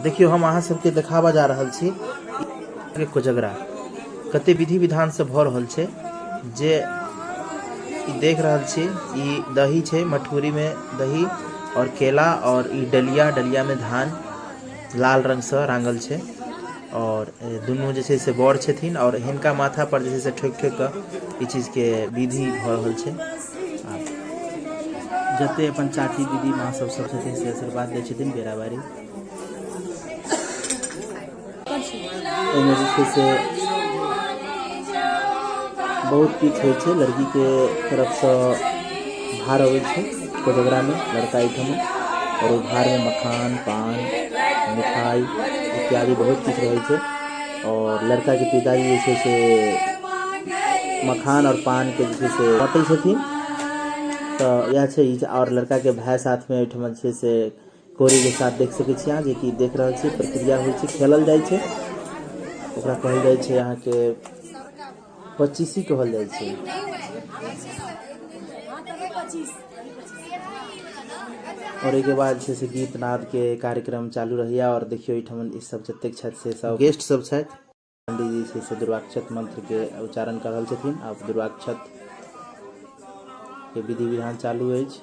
देखियौ, हम अहाँ सबके देखाबऽ जा रहल छी के कोजगरा कते विधि विधान से भऽ रहल छै। जे ई देख रहल छी, ई दही छै, मटकुरी में दही और केला और ई डलिया, डलिया में धान लाल रंग से रांगल छै और दुनू जे छै से बर छथिन और हिनका माथा पर जे छै से ठोकि ठोकि कऽ ई चीजके विधि भऽ रहल छै। आ जते अपन चाची, दीदी, माँ सब सब छथिन से आशीर्वाद दै छथिन बेराबारी। एहिमे जे छै से बहुत किछु होइ छै। लड़कीके तरफसँ भार अबै छै कोजगरामे लड़का एहिठाम आओर ओहि भारमे मखान, पान, मिठाइ इत्यादि बहुत किछु रहै छै आओर लड़काके पिताजी जे छै से मखान आओर पानके जे छै से बाँटै छथिन। तऽ इएह छै। आओर लड़काके भाय साथमे ओहिठमा जे छै से कौड़ीके साथ देख सकै छी अहाँ, जेकि देख रहल छी प्रक्रिया होइ छै, खेलल जाइ छै। ओकरा कहल जाइ छै अहाँके पच्चीसी कहल जाइ छै। और एहिके बाद छै से गीत नाद के कार्यक्रम चालू रहैया। और देखियौ, एहिठाम ई सब जतेक छथि से सब गेस्ट सब छथि। पंडीजी छै से दुर्वाक्षत मंत्र के उच्चारण कर रहल छथिन। आब दुर्वाक्षत के विधि विधान चालू अछि।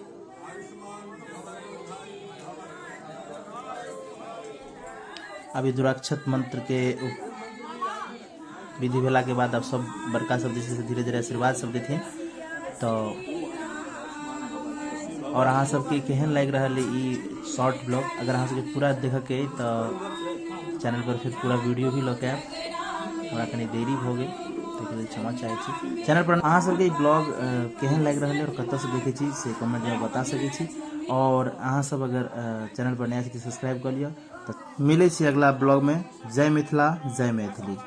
अभी दुराक्षत मंत्र के विधि भेला के बाद अब सब बड़का सब जे छै से धीरे धीरे आशीर्वाद सब देथिन। तऽ और अहाँ सबके केहन लागि रहल है ई शॉर्ट ब्लॉग? अगर अहाँ सबके पूरा देखऽके अइ तऽ चैनल पर फिर पूरा वीडियो भी लऽ के आयब। हमरा कनि देरी भऽ गेल, ताहिके लेल क्षमा चाहै छी। चैनल पर अहाँ सबके ई ब्लॉग केहन लागि रहल है और कतऽसँ देखै छी से कमेंटमे बता सकै छी। और अहाँ सब अगर चैनल पर नया छी तऽ सब्सक्राइब कऽ लिअ। तऽ मिलै छी अगला ब्लॉगमे। जय मिथिला, जय मैथिली।